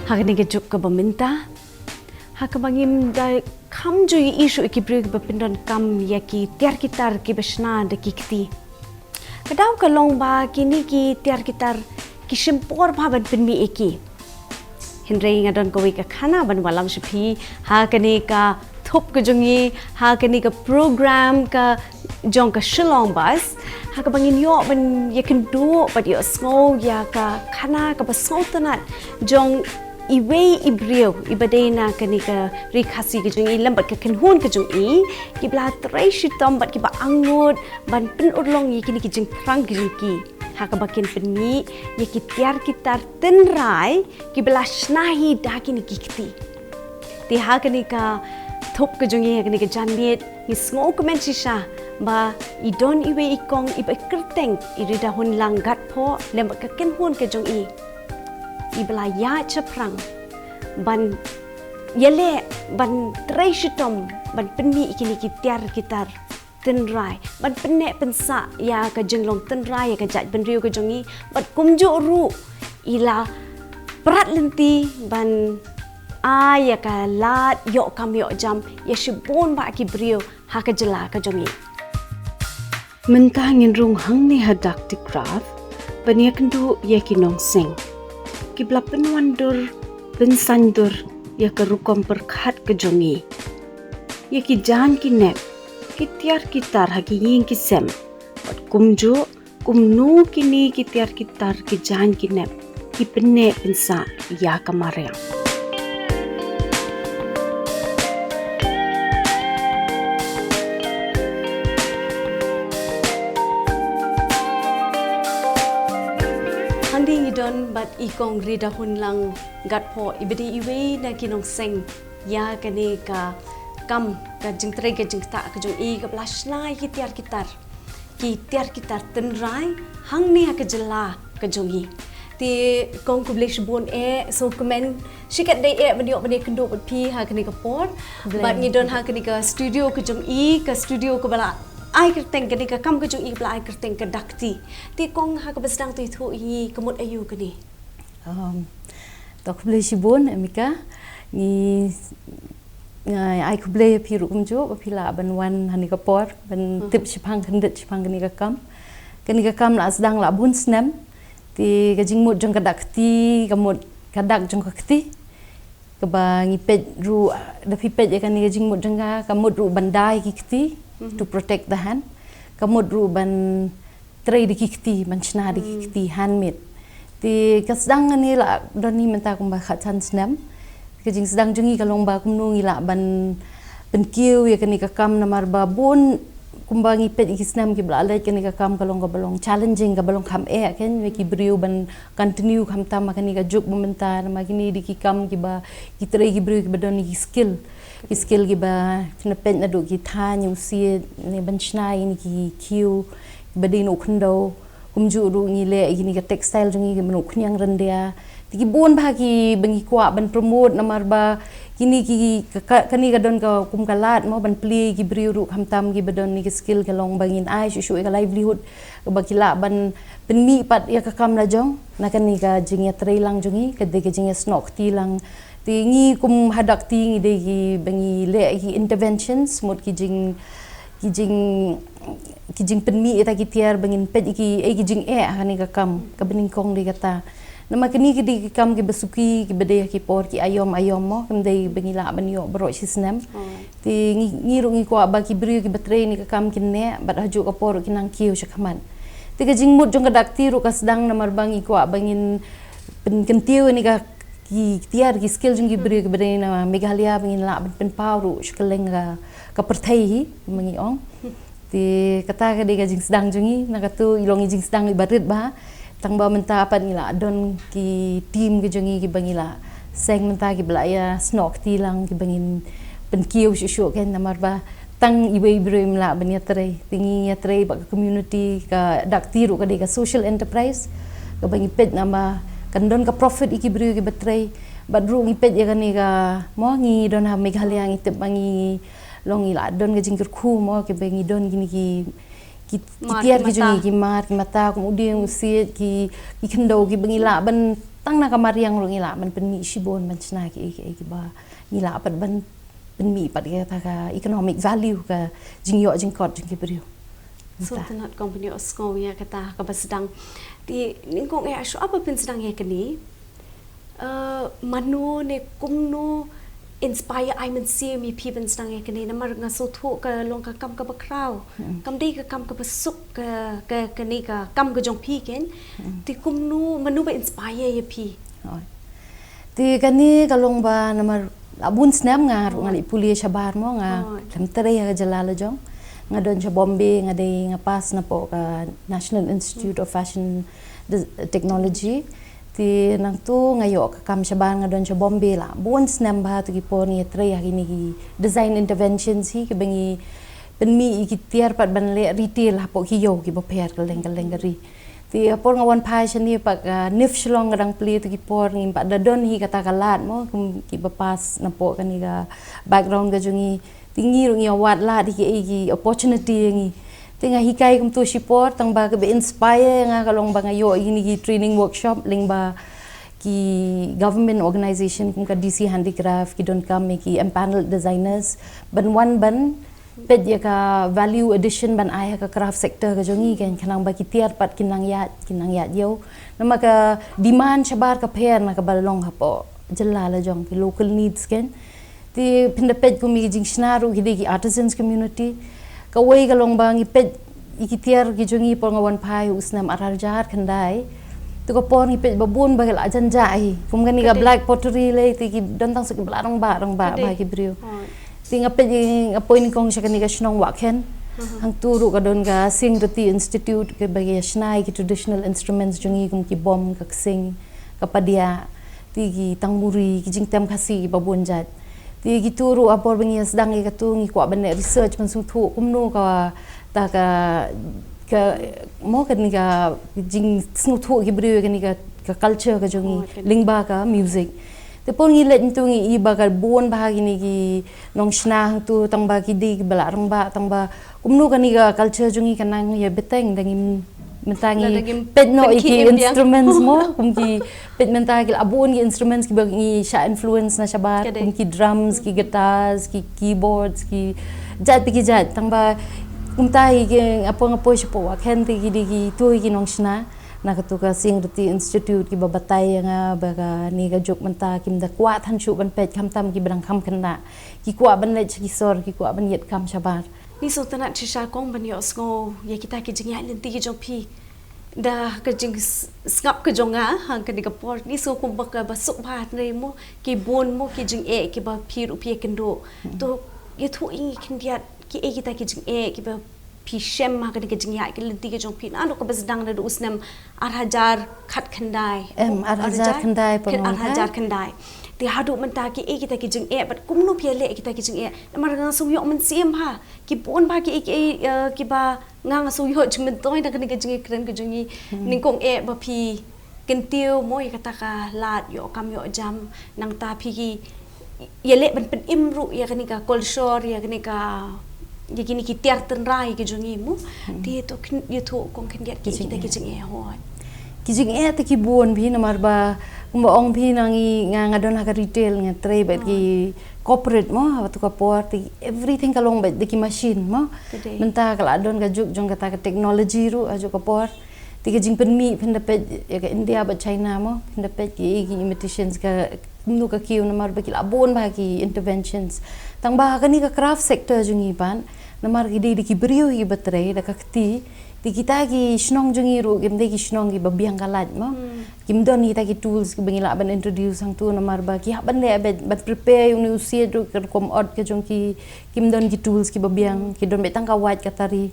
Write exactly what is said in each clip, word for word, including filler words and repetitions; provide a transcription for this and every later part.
Ha kane ka juk kaba mynta, ha kaba ngim da kham ju ïohi shuh ïa ki briew kiba pyndonkam ïa ki tiar ki tar kiba shna da ki kti. Ka daw ka long ba kine ki tiar ki tar ki shim por bha ban pynmih ïa ki. Hynrei nga don kawei ka khana ban wallam sha phi ha kane ka thup ka jong ngi, ha kane ka program ka jong ka Shillong Buzz, ha kaba ngin ïoh ban ïakynduh bad ïohsngew ïa ka khana kaba sngewtynnat jong iwei i briew iba dei na kane ka Ri Khasi ka jong ngi lem bad ka kynhun ka jong ngi, kiba la trei shitom bad kiba angnud ban pynurlong ïa kine ki jingthrang ki jong ki, ha kaba kin pynmih ïa ki tiar ki tar tynrai kiba la shna hi da kine ki kti. Te ha kane ka thup ka jong ngi, ha kane ka janmiet, ngi sngewkmen shisha ba i don iwei i kong iba i kyrteng i Ridahunlang Gatphoh lem bad ka kynhun ka jong i, iba la ïaid shaphrang ban ïaleh, ban trei shitom ban pynmih ïa kine ki tiar ki tar tynrai, ban pynneh pynsah ïa ka jinglong tynrai ïa ka jaitbynriew ka jong ngi, bad kumjuh ruh i la prat lynti ban ai ïa ka lad ïoh kam ïoh jam ïa shibun bah ki briew ha ka jylla ka jong ngi. Mynta ngin rung hangne ha Dak Tikraf ban ïakynduh ïa ki nongseng kiba la pynwandur pynsaindur ïa ka rukom pyrkhat ka jong ngi, ïa ki jaiñ ki nep, ki tiar ki tar ha ki ïing ki sem, bad kumjuh kumno kine ki tiar ki tar ki jaiñ ki nep ki pynneh pynsah ïa ka mariang. Hangne ngi don bad i kong Ridahunlang Gatphoh, iba dei iwei na ki nongseng ïa kane ka kam ka jingtrei ka jingktah ka jong i kaba la shna ïa ki tiar ki tar, ki tiar ki tar tynrai hangne ha ka jylla ka jong ngi. Te kong, khublei shibun eh, sngewkmen shikatdei eh ban ïoh ban ïakynduh bad phi ha kane ka por. Khublei. Bad ngi don ha kane ka studio ka jong i, ka studio kaba la ai kyrteng, kane ka kam ka jong i kaba la ai kyrteng ka Dak Kti. Te kong, ha kaba sdang to ïathuh ïa ngi, ka mut aïu kane? Um, to khublei shibun, Emika. Ngi, ngi ai khublei ïa phi ruh kumjuh ba phi lah ban wan ha kane ka por ban, mhm, tip shaphang, khyndiat shaphang kane ka kam. Kane ka kam la sdang la bun snem. Te ka jingmut jong ka Dak Kti, ka mut ka dak jong ka kti. Kaba ngi peit ruh, da phi peit ïa kane ka jingmut jong ka, ka mut ruh ban dai ki kti, mhm, to protect the hand. Ka mut ruh ban trei da ki kti, ban shna da ki, hmm, kti, handmade. Te ka sdang kane la don hi mynta kumba khatsan snem. Ka jingsdang jong ngi ka long ba kumno ngi lah ban pynkiew ïa kane ka kam, namar ba bun kumba ngi peit ïa ki snem kiba la leit, kane ka kam ka long kaba long challenging, kaba long kham eh, kan, ïa ki briew ban continue khamtam ha kane ka juk ba mynta, namar kine dei ki kam kiba ki trei ki briew kiba don ki skill. Ki skill kiba phin peit naduh ki thaiñ, u siej, ne ban shna ïa kine ki khiew kiba dei na u khyndew. Kumjuh ruh ngi leh ïa kine ka textile jong ngi kiba na u khñiang ryndia. Te ki bun bha kiba ngi kwah ban promote, namar ba kine ki, ka, ka, kane ka don ka kum ka lad mo ban plie ïa ki briew ruh khamtam kiba don kine ki skill, ka long ba ngin ai shuh shuh ïa ka livelihood, kaba ki lah ban pynmih pat ïa ka kam lajong na kane ka jingïatreilang jong ngi, ka dei ka jingïasnoh kti lang. Te ngi kum ha Dak Kti ngi dei kiba ngi leh ki interventions, mut ki jing, ki jing, ki jingpynmih ïa kita ki tiar ba ngin peit ïa ki, eh, ki jingeh ha kane ka kam, kaba nyngkong dei kata. Namar kine ki dei ki kam kiba suki, kiba dei ha ki por ki aïom aïom mo, kim dei ba ngi lah ban ïoh baroh shi snem. Hmm. Te ngi, ngi ruh ngi kwah ba ki briew kiba trei kane ka kam kin neh, bad ha juh ka por ruh kin nang kiew shakhmat. Te ka jingmut jong ka Dak Kti ruh ka sdang namar ba ngi kwah ba ngin pynkyntiew ïa kine ki tiar, ki skill jong ki briew kiba dei na Meghalaya ba ngin lah ban pynpaw ruh sha kylleng ka, ka pyrthei hi, ba ngi ong. Te kata ka dei ka jingsdang jong ngi, na katu i long i jingsdang iba rit bha. Tang ba mynta pat ngi la don ki team ki jong ngi kiba ngi la seng mynta kiba la ïasnoh kti lang kiba ngin pynkiew shuh shuh, kan, namar ba tang iwei i briew im lah ban ïatrei. Te ngi ïatrei bad ka community, ka Dak Kti ruh ka dei ka social enterprise kaba ngi peit namar kan don ka profit ïa ki briew kiba trei. Bad ruh ngi peit ïa kane ka, mo, ngi don ha Meghalaya, ngi tip ba ngi long, ngi la don ka jingkyrkhu mo, kiba ngi don kine ki, ki, ki tiar ki jong ngi, ki mar, ki mata, kum u dieng, u siej, ki, ki khyndew kiba ngi lah ban tang na ka mariang ruh ngi lah ban pynmih shibun ban shna kiei kiei kiba ngi lah pat ban pynmih pat ïa kata ka economic value, ka jingïoh jingkot jong ki briew. Sngewtynnat kong, pynïohsngew ïa kata kaba sdang. Te nyngkong eh, shuwa ba pynsdang ïa kane, eh, mano ne kumno inspire ai mynsiem ïa phi ban sdang ïa kane, namar nga sngewthuh ka long ka kam kaba khraw. Kam dei ka kam kaba suk ka, ka, kane ka kam ka jong phi, keiñ. Te kumno, mano ba inspire ïa phi? Te kane ka long ba namar la bun snem nga ruh nga leit pule shabar mo, nga khlem trei ha ka jylla la jong. Nga don sha Bombay, nga dei, nga pass napoh ka National Institute of Fashion Technology. Te nangtu nga ïoh ka kam shabar, nga don sha Bombay la bun snem bha, tu ki por ngi trei ha kine ki design interventions hi, kiba ngi pynmih ïa ki tiar pat ban leh retail hapoh ki ïew kiba pher kylleng kylleng ka ri. Te ha por nga wan phai shane pat ka NIFT Shillong ka dang plie, tu ki por ngim pat da don hi kata ka lad mo, kum kiba pass napoh kane ka background ka jong ngi. Te ngi ruh ngi ïa wad lad hi kiei ki opportunity ïa ngi. Te nga hikai kumtu shipor, tang ba kaba inspire ïa nga ka long ba nga ïoh ïa kine ki training workshop lyngba ki government organization kum ka D C Handicraft, ki donkam ïa ki empaneled designers ban wan ban peit ïa ka value addition ban ai ha ka craft sector ka jong ngi, keiñ, khnang ba ki tiar pat kin nang ïaid, kin nang ïaid ïew. Namar ka demand shabar ka pher na kaba long hapoh jylla la jong, ki local needs, keiñ. Te phin da peit kum ïa ki jingshna ruh ki dei ki artisans community. Kawei ka long ba ngi peit ïa ki tiar ki jong ngi por nga wan phai u snem ar hajar khyndai. Tu ka por ngi peit ba bun ba ki la jan jah hi. Kum kane ka black pottery lei, te ki don tang suk ki ba la rangbah rangbah bha ki briew. Te nga peit, nga poi nyngkong sha kane ka shnong Wahkhen. Hangtu ruh ka don ka Sing Riti Institute, kaba ki ïa shna ïa ki traditional instruments jong ngi kum ki bom, ka ksing, ka padia, te ki tangmuri, ki jingtem Khasi kiba bun jait. Te kitu ruh ha por ba ngi ïa sdang ïa katu ngi kwah ban leh research ban sngewthuh kumno kata ka, ka, mo, kane ka jingsngewthuh ki briew ïa kane ka, ka culture ka jong ngi lyngba ka music. Te por ngi leit nangtu ngi i ba ka bun bha kine ki nongshna hangtu, tang ba ki dei kiba la rangbah, tang ba kumno kane ka culture jong ngi kan nang ïa bteng da ngim, mynta ngi peit noh ïa ki instruments mo, kum ki peit mynta ki la bun ki instruments kiba ngi shah influence na shabar, kum ki drums, ki guitars, ki keyboards, ki jait pa ki jait, tang ba kumta hi ki, nga poi, nga poi shapoh Wahkhen te ki dei kitu hi ki nongshna na katu ka Sing Riti Institute kiba batai ïa nga ba kane ka juk mynta kim da kwah than shuh ban peit, khamtam kiba dang kham khynnah, ki kwah ban leit sha ki sor, ki kwah ban ïaid kam shabar. Ngi sngewtynnat shisha kong ban ïohsngew ïa kita ki jingïaid lynti ki jong phi. Da ka jingsngap ka jong nga ha kane ka por, ngi sngew kumba kaba suk bha, hynrei mo ki bun mo ki jingeh kiba phi ruh phi ïakynduh. To ïathuh ïa ngi khyndiat kiei kita ki jingeh kiba phi shem ha kane ka jingïaid ki lynti ki jong phi naduh kaba sdang naduh u snem ar hajar khatkhyndai. Em, ar hajar khyndai, ar hajar khyndai. Te haduh mynta kiei kita ki jingeh bad kumno phi ïaleh kita ki jingeh? Namar nga sngew ïoh mynsiem bha. Ki bun bha kiei kiei, eh, kiba nga, nga sngew ïoh jingmyntoi na kane ka jingïakren ka jong ngi. Nyngkong eh ba phi kyntiew mo ïa kata ka lad ïoh kam ïoh jam, nangta phi ki ïaleh ban pynim ruh ïa kane ka culture, ïa kane ka, ïa kine ki tiar tynrai ki jong ngi mo. Te to khyn-, ïathuh kong khyndiat kiei kita ki jingeh, hooid. Ki jingeh te ki bun phi, namar ba kumba ong phi, nga, nga don ha ka retail, nga trei bad ki corporate mo, ha katu ka por te everything ka long bad da ki machine mo. Mynta ka la don ka juk jong kata ka technology ruh ha katu ka por. Te ka jingpynmih phin da peit ïa ka India bad China mo, phin da peit ki, ki imitations, ka kumno ka kiew, namar ba ki la bun bha ki interventions. Tang ba ha kane ka craft sector jong ngi pat, namar ki dei da ki briew kiba trei da ka kti, te kita ki shnong jong ngi ruh kim dei ki shnong kiba biang ka lait mo. Kim don kita ki tools kiba ngi lah ban introduce hangtu, namar ba ki hap ban leh, ban, ban prepare ïa une u siej ruh, ka rukom ot ka jong ki, kim don ki tools kiba biang, ki don beit tang ka wait, ka tari.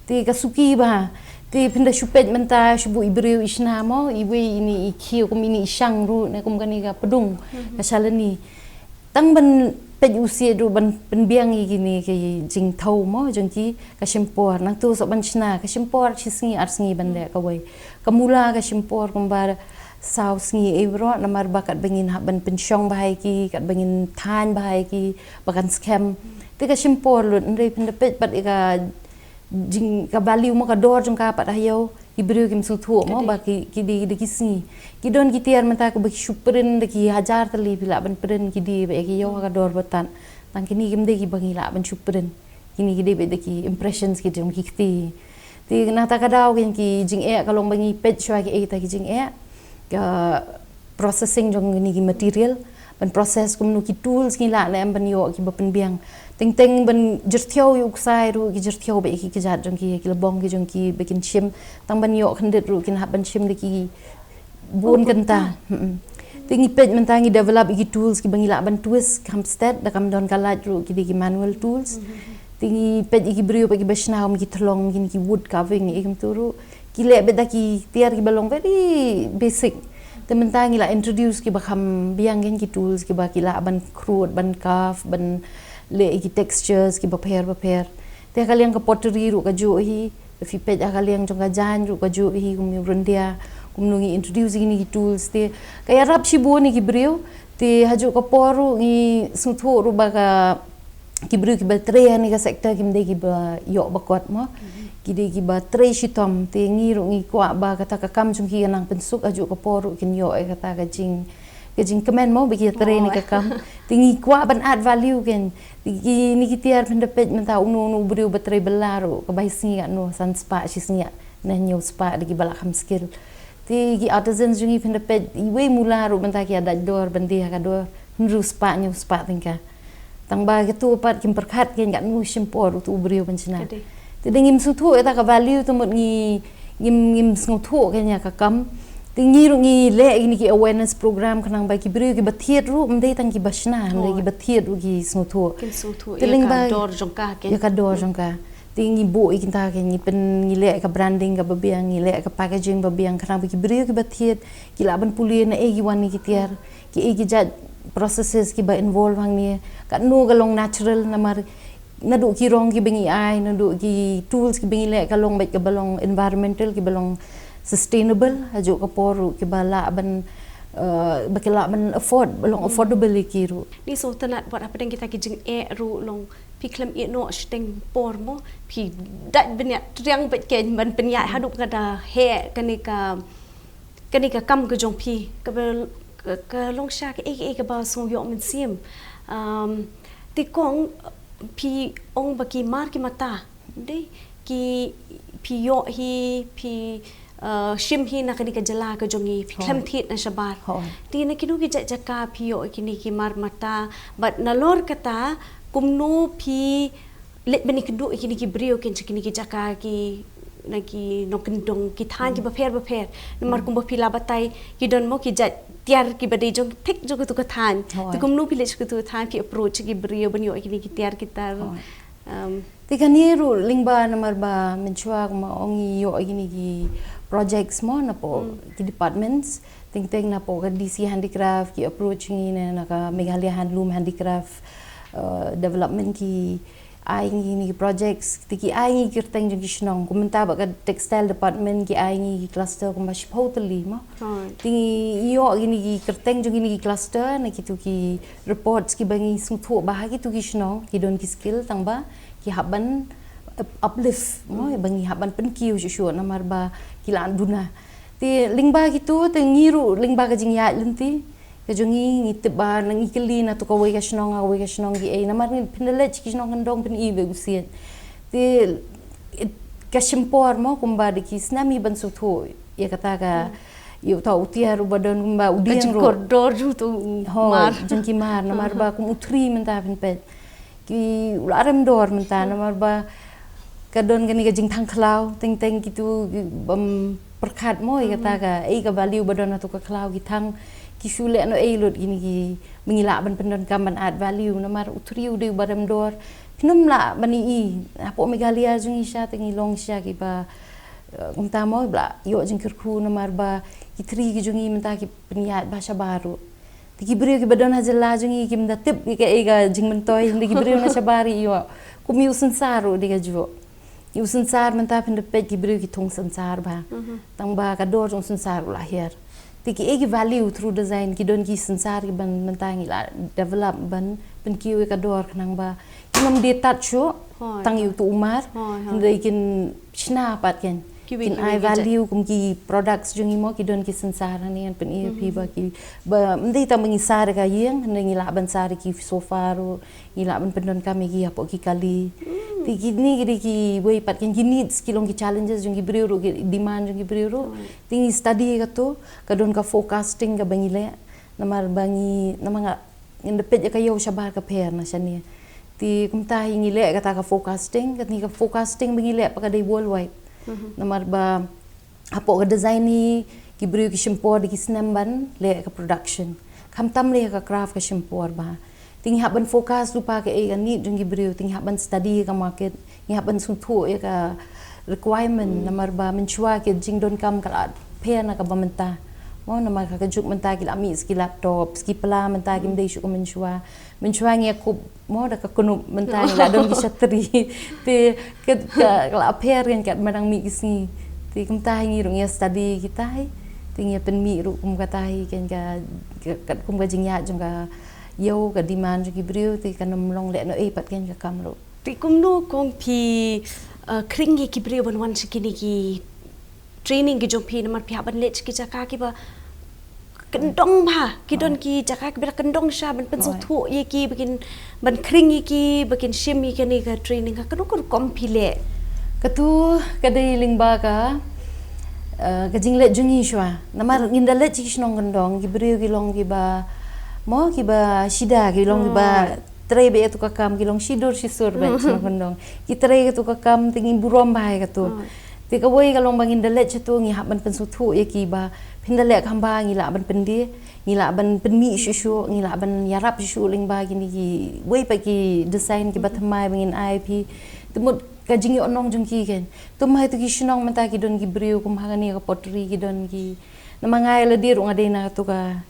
Te ka suki bha. Te phin da shu peit mynta, shu buh i briew i shna mo, iwei ine i khiew kum ine i shang ruh, ne kum kane ka pdung, ka shalani. Tang ban peit u siej ruh, ban pynbiang ïa kine ki jingthaw mo jong ki, ka shim por. Nangtu shuh ban shna, ka shim por shi sngi ar sngi ban leh kawei. Ka mula ka shim por kumba saw sngi ei baroh, namar ba katba ngin hap ban pynshong bha ïa ki, katba ngin thaiñ bha ïa ki ba kan skhem. Te ka shim por lut, hynrei phin da peit pat ïa ka jing, ka value mo, ka dor jong ka pat ha ïew, Ki briew kim sngewthuh mo ba ki, ki dei da ki sngi. Ki don ki tiar mynta kiba ki shu print da ki hajar tylli, phi lah ban print ki dei ba ïa ki ïoh ha ka dor ba tad. Tang kine kim dei kiba ngi lah ban shu print. Kine ki dei beit da ki impressions ki jong ki kti. Te na kata ka daw kine ki jingeh ka long ba ngi peit shuwa kiei kita ki jingeh, ka processing jong kine ki material, ban process kumno, ki tools ngi lah ne em ban ïoh kiba pynbiang. Teng teng ban jyrthiew ïa u ksai ruh ki jyrthiew beit ïa ki kjat jong ki, ki lbong ki jong ki ba kin shim. Tang ban ïoh khyndiat ruh kin hap ban shim da ki bun kynta. Te ngi peit mynta ngi develop ïa ki tools kiba ngi lah ban twist kham stet, da kam don ka light ruh, ki dei ki manual tools. Te ngi peit ïa ki briew ba kiba shna kum ki thlong, kine ki wood carving ïa kumtu ruh. Ki leh beit da ki tiar kiba long very basic. Te mynta ngi lah introduce kiba kham biang, kine ki tools kiba ki lah ban khrud, ban carve, ban leh ïa ki textures kiba pher ba pher. Te ka liang ka pottery ruh kajuh hi. Phi peit ha ka liang jong ka jaiñ ruh kajuh hi, kum u ryndia, kumno ngi introduce ïa kine ki tools. Te ka ïarap shibun ïa ki briew. Te hajuh ka por ruh ngi sngewthuh ruh ba ka, ki briew kiba trei ha kane ka sector kim dei kiba ïoh ba kot mo. Ki dei kiba trei shitom. Te ngi ruh ngi kwah ba kata ka kam jong ki kan nang pynsuk, hajuh ka por ruh kin ïoh ïa kata ka jing, ka jingkmen mo ba ki trei ha kane ka kam. Te ngi kwah ban add value, kine ki, kine ki tiar, phin da peit mynta uno uno u briew ba trei bylla ruh, ka bai sngi katno, san spah shi sngi ne hynñiew spah da kiba lah kham skill. Te ki artisans jong ngi, phin da peit iwei i mula ruh mynta ki ïa dait dor ban die ha ka dor hynriew spah hynñiew spah tyngka. Tang ba kito pat kim pyrkhat keiñ katno shim por uto u briew ban shna. Te da ngim sngewthuh ïa kata ka value, te mut ngi, ngim, ngim sngewthuh keiñ ïa ka kam. Te ngi ruh ngi leh kine ki awareness program khnang ba ki briew kiba thied ruh, ym dei tang kiba shna, ym dei, kiba thied ruh ki sngewthuh. Te lyngba ïa ka dor jong ka, ïa ka dor jong ka. Te ngi buh ïa kita, keiñ ngi pyn, ngi leh ka branding kaba biang, ngi leh ka packaging ba biang, khnang ba ki briew kiba thied ki lah ban pule naei ki wan ïa ki tiar, kiei ki jait processes kiba involve hangne, katno ka long natural, namar naduh ki rong kiba ngi ai, naduh ki tools kiba ngi leh, ka long beit kaba long environmental, kiba long sustainable, hajuh ka por ruh kiba lah ban, eh, ba ki lah ban afford, ba long affordable ïa ki ruh. Ni sngewtynnat wat hapdeng kita ki jingeh ruh long phi khlem ïeh noh shiteng por mo, phi dait bniat triang beit keiñ ban pynïaid haduh ka da heh kane ka, kane ka kam ka jong phi, kaba, ka, ka long sha kaei kaei kaba sngew ïoh mynsiem. Um, te kong, phi ong ba ki mar ki mata, dei, ki, phi ïoh hi, phi, uh, shim hi na kane ka jylla ka jong ngi, phi khlem thied na shabar. Te na kino ki jait jaka phi ïoh kine ki mar mata, bad nalor kata kumno phi leit ban ïakynduh ïa kine ki briew, keiñ sha kine ki jaka, ki, na ki nongkyndong, ki thaiñ kiba pher ba pher. Namar kumba phi la batai, ki don mo ki jait tiar kiba dei jong thik jong katu ka thaiñ. Te kumno phi leit sha katu ka thaiñ, phi approach ki briew ban ïoh ïa kine ki tiar ki tar. Um, te kane ruh lyngba, namar ba mynshuwa kumba ong, ngi ïoh ïa kine ki projects mo napoh ki departments. Teng teng napoh ka D C Handicraft ki approach ngi, ne na ka Meghalaya Handloom Handicraft, uh, Development ki ai ngi kine ki projects, te ki ai ngi kyrteng jong ki shnong. Kum mynta ba ka textile department ki ai ngi ki cluster kumba shiphew tylli mo. Te ngi ïoh kine ki kyrteng jong kine ki cluster na kitu ki reports kiba ngi sngewthuh ba ha kitu ki shnong ki don ki skill, tang ba ki hap ban up-, uplift mo, ba ngi hap ban pynkiew shuh shuh namar ba ki la duna. Te lyngba kitu, te ngi ruh lyngba ka jingïaid lynti ka jong ngi, ngi tip ba, ngi kylli na tu kawei ka shnong, kawei ka shnong kiei, namar ngi pynleit ki shnong kyndong, pyn-i beit u siej. Te, it, ka shim por mo, kumba da ki snem hi ban sngewthuh ïa kata ka, ïa uta u tiar uba don kumba u dieng ruh. Jingkordor jong utu u mar. Jong ki mar, namar ba kum u thri mynta, phin peit, ki, u la rem dor mynta, namar ba ka don kane ka jingthang khlaw, teng teng kitu ki bym pyrkhat mo ïa kata ka, ei ka value ba don ha tu ka khlaw, ki thang, ki shu leh noh ei lut kine ki, ba ngi lah ban pyndonkam ban add value, namar u thri u dei uba rem dor. Phin ym lah ban i, i hapoh Meghalaya jong ngi sha, te ngi long sha kiba, eh, kumta mo, ba la ïoh jingkyrkhu, namar ba ki thri ki jong ngi mynta ki pynïaid bha shabar ruh. Te ki briew kiba don ha jylla jong ngi kim da tip ïa kaei ka jingmyntoi, hynrei ki briew na shabar ïoh. Kum ïa u synsar ruh dei kajuh. Ïa u synsar mynta, phin da peit, ki briew ki thung synsar bha. Tang ba ka dor jong u synsar u la hiar. Te kiei ki value through design, ki don ki synsar kiba mynta ngi la develop ban pynkiew ïa ka dor, khnang ba kin ym die tad shuh tang ïa utu u mar. Hynrei kin shna pat, keiñ. Kin ai value kum ki products jong ngi mo, ki don ki sensar hangne, ngan pyni ïa phi ba ki, ba ym dei tang ba ngi sar ïa ka ïing, hynrei ngi lah ban sar ïa ki sofa ruh, ngi lah ban pyndonkam ïa ki hapoh ki kali. Te kine ki dei kiwei pat ki needs, ki long ki challenges jong ki briew ruh, ki demand jong ki briew ruh. Te ngi study ïa kato, ka don ka forecasting kaba ngi leh. Namar ba ngi, namar nga, ngin da peit ïa ka ïew shabar ka pher na shane. Te kumta hi ngi leh kata ka forecasting, kane ka forecasting ba ngi leh pat ka dei worldwide. Namar ba hapoh ka design hi, ki briew ki shim por da ki snem ban leh ka production. Khamtam leh ka craft ka shim por bha. Te ngi hap ban forecast lypa kaei ka need jong ki briew, te ngi hap ban study ka market, ngi hap ban sngewthuh ïa ka requirement, namar ba mynshuwa ki jingdonkam ka la pher na kaba mynta. Mo, namar ka, ka juk mynta ki la mih sa ki laptops, ki pla mynta kim dei shuh kum mynshuwa. Mynshuwa ngi ïakup mo da ka knup, mynta ngi la don ki shatri. Te ka, ka, ka la pher kan kat ma dang mih ki sngi. Te kumta hi ngi ruh ngi ïa study kita hi. Te ngi ïa pynmih ruh kum kata hi kan ka, ka, ka, kum ka jingïaid jong ka ïew, ka demand jong ki briew, te kan ym long lehnohei pat kan ka kam ruh. Te kumno kong phi, uh, khring ïa ki briew ban wan sha kine ki training ki jong phi, namar phi hap ban leit sha ki jaka kiba kyndong bha, ki don ki jaka kiba kyndong sha ban pynsngewthuh ïa ki, ba kin ban khring ïa ki, ba kin shim ïa kane ka training, ka kano ka rukom phi leh? Katu ka dei lyngba ka, eh, ka jingleit jong ngi shuwa. Namar ngin da leit sha ki shnong kyndong, ki briew ki long kiba, mo, kiba shida, ki long kiba trei beit ïa katu ka kam, ki long shi dur shi sur beit sha shnong kyndong. Ki trei ïa katu ka kam, te ngi burom bha ïa katu. Te kawei ka long ba ngin da leit shatu ngi hap ban pynsngewthuh ïa ki ba phin da leh kam bha, ngi lah ban pyndie, ngi lah ban pynmih shuh shuh, ngi lah ban ïarap shuh shuh lyngba kine kiwei pat ki design kiba thymmai ba ngin ai phi. Te mut ka jingïohnong jong ki kan. Te ma ïa tu ki shnong mynta ki don ki briew kum ha kane ka pottery ki don ki. Namar nga ïa lade ruh nga dei na katu ka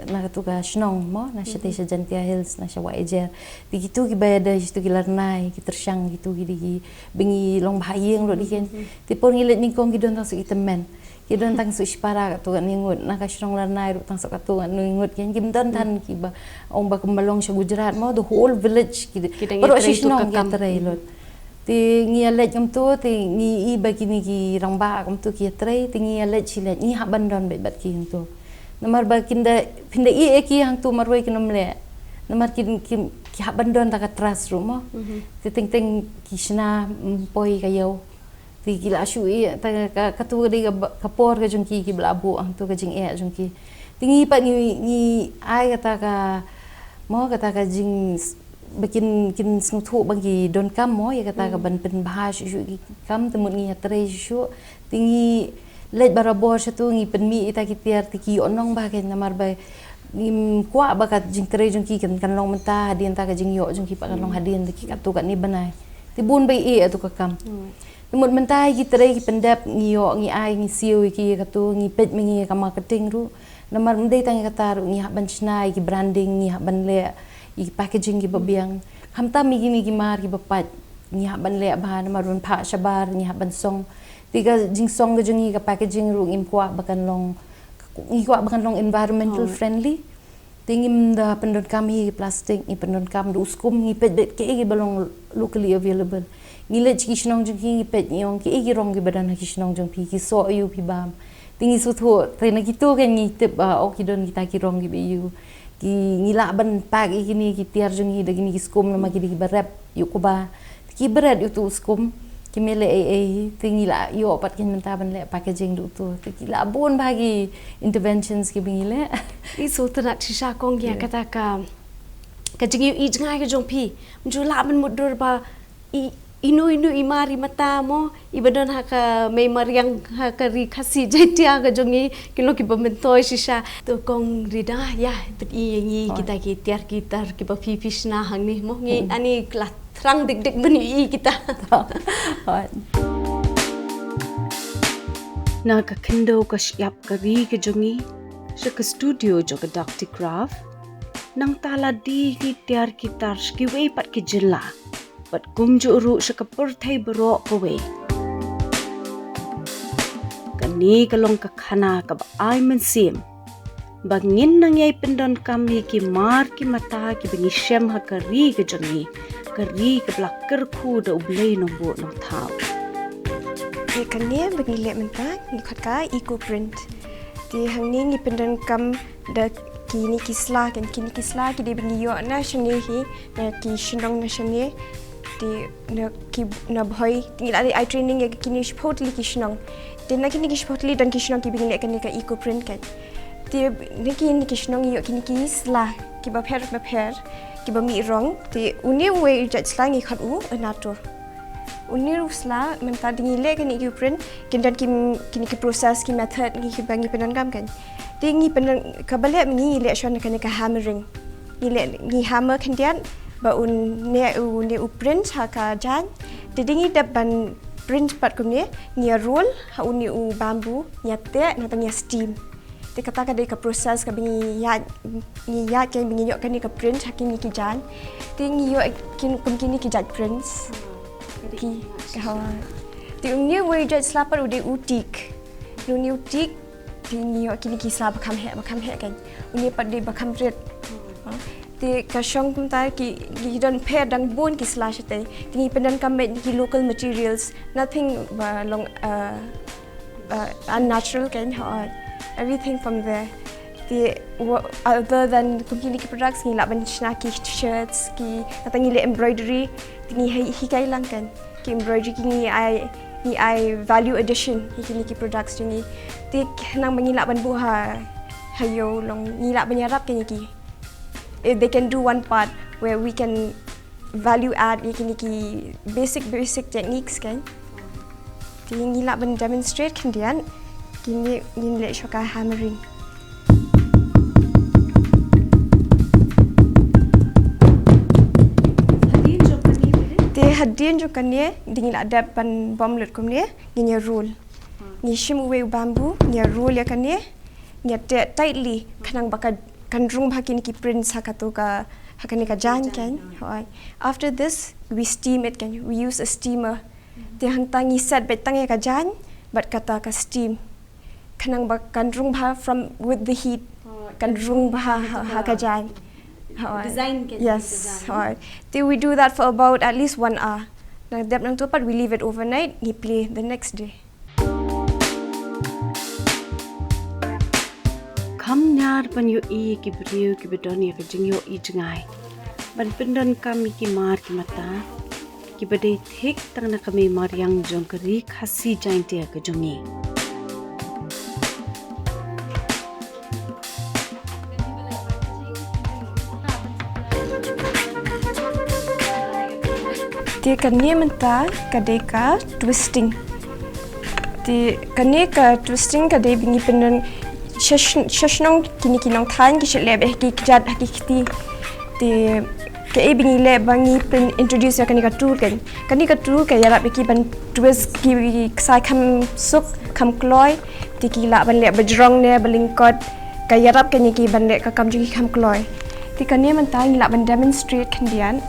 na katu ka shnong mo, na shatei sha Jaintia Hills, na sha Wahiajer. Te kitu kiba ïadei sha kitu ki Larnai, ki Tyrshang, kitu ki dei kiba ngi long bha ïing ruh dei kan. Te por ngi leit nyngkong ki don tang shu ki tymmen. Ki don tang shu shipara katto katne ngut, na ka shnong Larnai ruh tang shu katto katne ngut kan. Kim don than kiba ong ba kumba long sha Gujarat mo, the whole village ki dei. Baroh shi shnong ki ïatrei lut. Te ngi ïa leit kumto, te ngi i ba kine ki rangbah kumto ki ïatrei, te ngi ïa leit shi leit, ngi hap ban don beit bad ki hangto. Namar ba kin da, phin da ïeh ïa ki hangto marwei kin ym leh. Namar kin, kin, ki hap ban don ta ka trust ruh mo. Te teng teng ki shna, mm, poi ka ïew. Te ki la shu ïeh, ta ka, ka, katu ka dei ka ba, ka por ka jong ki, kiba la buh hangto ka jingeh jong ki. Te ngi pat ngi, ngi ai kata ka, mo, kata ka jing, ba kin, kin sngewthuh ba ki donkam mo, ïa kata ka ban pynbha shuh shuh ki kam, te mut ngi ïatrei shuh shuh. Te ngi leit barabor shatu, ngi pynmih ïa kita ki tiar, te ki ïohnong bha kein namar ba ngim kwah ba ka jingtrei jong ki kan, kan long mynta, hadien ta ka jingïoh jong ki pat kan long hadien, te ki katto katne bnai. Te bun ba ïeh ïa tu ka kam. Te mut mynta ki trei ki pyndep, ngi ïoh, ngi ai, ngi siew ïa ki katu, ngi peit ma ngi ïa ka marketing ruh. Namar ym dei tang ïa kata ruh, ngi hap ban shna ïa ki branding, ngi hap ban leh ïa ki packaging kiba biang. Khamtam ïa kine ki mar kiba pait, ngi hap ban leh bha, namar ban phah shabar, ngi hap ban song. Te ka jingsong ka jong ngi, ka packaging ruh ngim kwah ba kan long, ngi kwah ba kan long environmental friendly. Te ngim da pyndonkam hi plastik, ngi pyndonkam da u skum, ngi peit beit kiei kiba long locally available. Ngi leit sha ki shnong jong ki, ngi peit, ngi ong kiei ki rong kiba don ha ki shnong jong phi, ki soh aïu phi bam. Te ngi sngewthuh, te na kito kein ngi tip ba, oh, ki don kita ki rong kiba aïu. Ki, ngi lah ban pack ïa kine ki tiar jong ngi da kine ki skum namar ki dei kiba rep ïa u kba. Ki bret ïa utu u skum, kim leh ei ei, te ngi la ïoh pat kein mynta ban leh packaging da utu. Te ki la bun bha ki interventions kiba ngi leh. I sngewtynnat shisha kong ïa kata ka, ka jingïohi jngai ka jong phi. Mynta la ban mutdur ba i, ino ino i mar i mata mo, iba don ha ka mei mariang ha ka ri Khasi Jaintia ka jong ngi, ki long kiba myntoi shisha. To kong Rida, ïa, pyni ïa ngi kita ki tiar ki tar kiba phi phi shna hangne mo, ngi ani la thrang dik dik ban ïohi kita. Na ka khyndew ka shyiap ka ri ka jong ngi, sha ka studio jong ka Doctor Craft, nangta la die ki tiar ki tar sha kiwei pat ki jylla, bad kumjuh ruh sha ka pyrthei baroh kawei. Kane ka long ka khana kaba ai mynsiem ba ngin nang ïai pyndonkam ïa ki mar ki mata kiba ngi shem ha ka ri ka jong ngi, ka ri kaba la kyrkhu da U Blei Nongbuh Nongthaw. Te kane ba ngi leh mynta ngi khot ka eco print. Te hangne ngi pyndonkam da kine ki sla, kan kine ki sla ki dei ba ngi ïoh na shane hi, na ki shnong na shane. Te na ki, na Bhoi, te ngi la dei ai training ïa kine shiphew tylli ki shnong. Te na kine ki shiphew tylli don ki shnong kiba ngi leh kane ka eco print kan. Te na kine ki shnong ngi ïoh kine ki sla kiba pher ba pher, kiba mih rong. Te une uwei u jait sla ngi khot u Nato. Une u sla mynta da ngi leh kane eco print, kin don ki, kine ki process, ki method ngi, kiba ngi pyndonkam kan. Te ngi pyndon, kaba leh ngi, ngi leh shuwa na kane ka hammering. Ngi leh, ngi hammer khyndiat ba un neh, une u print ha ka jaiñ. Te da ngi dep ban print pat kumne, ngi ïa roll ha une u bamboo, ngi ïa teh, nangta ngi ïa steam. Te kata ka dei ka process kaba ngi ïaid, ngi ïaid, kan ba ngi ïoh kane ka print ha kine ki jaiñ. Te ngi ïoh kin, kum kine ki jait prints. Ki, ka hawa. Te une uwei u jait sla pat u dei u teak. Une u teak, te ngi ïoh kine ki sla ba kham heh, ba kham heh kan. Une pat dei ba kham rit. Ha? Te ka shong kumta ki, ki don pher dang bun ki sla shatei. Te ngi pyndonkam beit ki local materials. Nothing ba long, uh, uh, unnatural kan, hooid. Everything from there. Te wa-, other than kum kine ki products ngi lah ban shna ki shirts, ki, nangta ngi leh embroidery, te ngi hi-, hikai lang kan. Ki embroidery ki ngi ai, ngi ai value addition ïa kine ki products jong ngi. Te khnang ba ngi lah ban buh ha, ha ïew long ngi lah ban ïarap kine ki. If they can do one part where we can value add ïa kine ki basic, basic techniques kan. Te ngi lah ban demonstrate khyndiat, kine ngin leh shuwa ka hammering. Te hadien jong kane, da ngi lah dep ban bam lut kumne, ngin ïa roll. Ngi shim uwei u bamboo, ngi ïa roll ïa kane, ngi ïa teh tightly, khnang ba ka, kan rung bha kine ki prints ha kato ka, ha kane ka jaiñ kan. Hooid. After this, we steam it kan. We use a steamer. Te hangta ngi set beit tang ïa ka jaiñ bad kata ka steam. Khnang ba kan rung bha from with the heat. Kan rung bha ha, ha ka jaiñ. Hooid. Design kan. Yes, hooid. Te we do that for about at least one hour. Nang dep nangto pat we leave it overnight, ngi plie the next day. Kham niar ban ïohi ïa ki briew kiba don ïa ka jingïohi jngai ban pyndonkam ïa ki mar ki mata kiba dei thik tang na ka mei mariang jong ka Ri Khasi Jaiñtia ka jong ngi. Te kane mynta ka dei ka twisting. Te kane ka twisting ka dei ba ngi pyndon sha sh-, sha shnong kine ki nongthaiñ ki shu leh beit ha ki kjat ha ki kti. Te kaei ba ngi leh ba ngi pyn introduce ïa kane ka tool kan. Kane ka tool ka ïarap ïa ki ban twist ki ksai kham suk kham kloi. Te ki lah ban leh ba jrong ne ba lyngkot. Ka ïarap kane ki ban leh ka kam jong ki kham kloi. Te kane mynta ngi lah ban demonstrate khyndiat.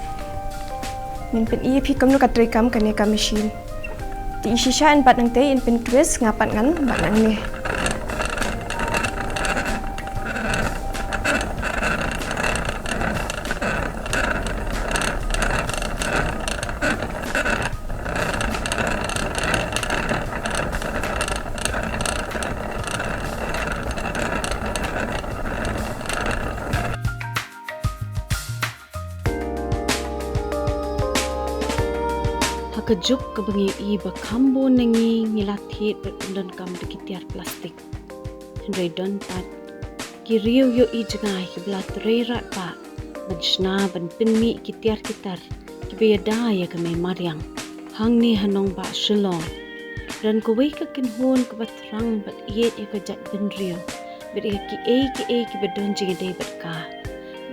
Ngin pyni ïa phi kumno ka trei kam kane ka machine. Te i shisha yn pat nangtei yn pyntwist, nga pat ngan bat nangne. Ha ka juk kaba ngi i ba kham bun na ngi ngi la thied bad pyndonkam da ki tiar plastik. Hynrei don pat ki riew ïohi jngai kiba la trei radbah ban shna ban pynmih ki tiar ki tar kiba ïada ïa ka mei mariang hangne ha nongbah Shillong. Don kawei ka kynhun kaba thrang bad ïeit ïa ka jaitbynriew bad ïa kiei kiei kiba don jingïadei bad ka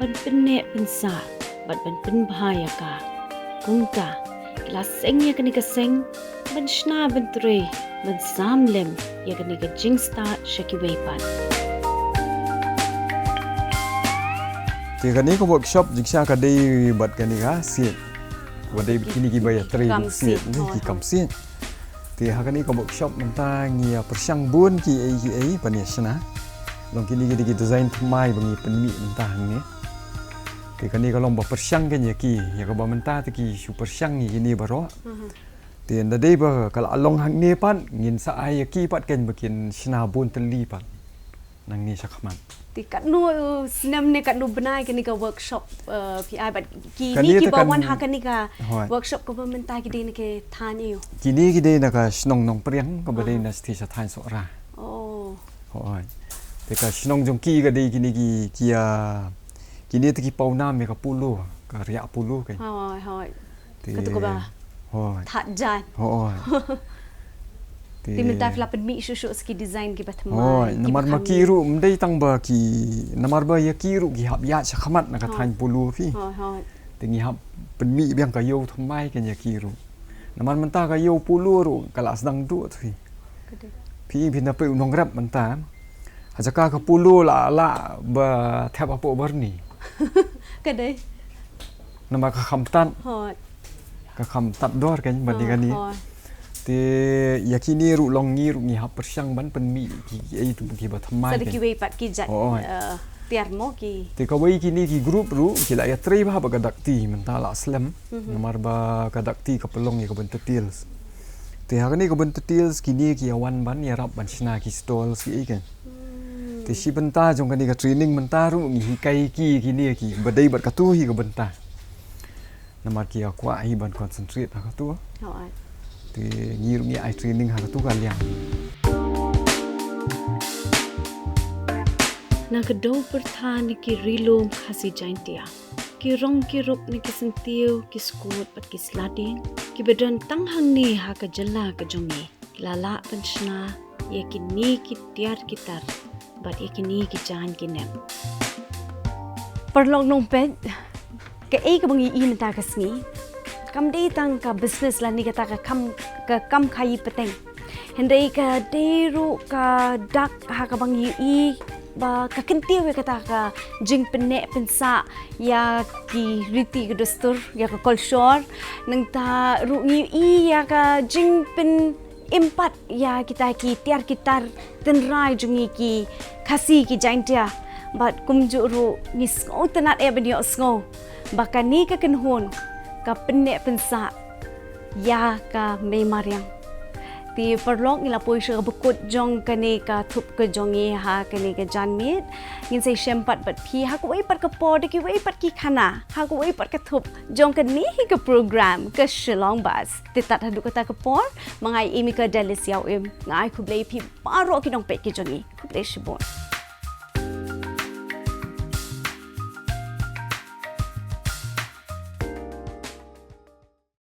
ban pynneh pynsah bad ban pynbha ïa ka. Kumta ki la seng ïa kane ka seng ban shna ban trei ban sam lem ïa kane ka jingstad sha kiwei pat. Te kane ka workshop jingshisha ka dei bad kane ka siej. Kaba dei bad kine kiba ïatrei siej, ki kam siej. Te ha kane ka workshop mynta ngi ïa pyrshang bun kiei kiei ban ïa shna. Long kine ki dei ki design thymmai ba ngi pynmih mynta hangne. Te kane ka long ba pyrshang kein ïa ki, ïa kaba mynta te ki shu pyrshang ïa kine baroh. Te Te da dei ba ka la long hangne pat, ngin sa ai ïa ki pat kein ba kin shna bun tylli pat nangne sha khmat. Te katno, uh, snem ne katno bnai kane ka workshop, uh, phi ai bad kine kiba wan ha kane ka workshop kaba mynta ki dei na ka thaiñ aiu? Kine ki dei na ka shnong Nongpriang kaba dei na state sha thaiñ Sohra. Oh. Hooid. Te ka shnong jong ki ka dei kine ki, ki, ah, kine te ki pawnam ïa ka polo, ka riah polo kein. Hooid, hooid. Te katu kaba, hooid, that jan. Hooid. Te mynta phi la pynmih shuh shuh sa ki design kiba thymmai, hooid, namar ma ki ruh ym dei tang ba ki, namar ba ïa ki ruh ki hap ïaid sha khmat na ka thaiñ polo phi. Hooid, hooid. Te ngi hap pynmih biang ka ïew thymmai kein ïa ki ruh. Namar mynta ka ïew polo ruh ka la sdang duh phi. Ka dei. Phi, phi na peit u nongrep mynta. Ha jaka ka polo la, la ba thep hapoh barni. Ka dei. Namar ka kham tad. Hooid. Ka kham tad dor kein, bad ïa kane. Hooid. Te ïa kine ruh long ngi ruh ngi hap pyrshang ban pynmih ki, ki, eh, kiba thymmai kein. Sa da kiwei pat ki jait, hooid, eh, tiar mo ki. Te kawei kine ki group ruh ki la ïatrei bha bad ka Dak Ti mynta la slem. Mhm. Namar ba ka Dak Ti ka pynlong ïa ka Bynta Tales. Te ha kane ka Bynta Tales kine ki ïa wan ban ïarap ban shna ki stalls ki ei kein. Hmm. Te shi bynta jong kane ka training mynta ruh ngi hikai ki kine kiba dei bad katu hi ka bynta. Namar ki ïa kwah hi ban concentrate ha katu. Hooid. Te ngi ruh ngi ai training ha katu ka liang. Na ka daw pyrtha na ki ri lum Khasi Jaintia, ki rong ki rup na ki syntiew, ki skut bad ki sladieng, kiba don tang hangne ha ka jylla ka jong ngi, ki la lah ban shna ïa kine ki tiar ki tar bad ïa kine ki jaiñ ki nep. Paralok nongpeit, kaei kaba ngi ïohi mynta ka sngi kam dei tang ka business lane kata ka kam, ka kam khaïi pateng. Hynrei ka dei ruh ka dak ha kaba ngi ïohi ba ka kyntiew ïa kata ka jingpynneh pynsah ïa ki riti ki dustur, ïa ka kolshor. Nangta ruh ngi ïohi ïa ka jingpyn im pat ïa kita ki tiar ki tar tynrai jong ngi ki Khasi ki Jaintia. Bad kumjuh ruh ngi sngewtynnat eh ban ïohsngew ba kane ka kynhun ka pynneh pynsah ïa ka mei mariang. Te paralok, ngi la poi sha kaba kut jong kane ka thup ka jong ngi ha kane ka janmiet. Ngin sa ïashem pat bad phi ha kawei pat ka por da kiwei pat ki khana, ha kawei pat ka thup jong kane hi ka program ka Shillong Buzz. Te tad haduh kata ka por, ma nga i Amy Kadalis ïa u im, nga ai khublei phi baroh ki nongpeit ki jong ngi. Khublei shibun.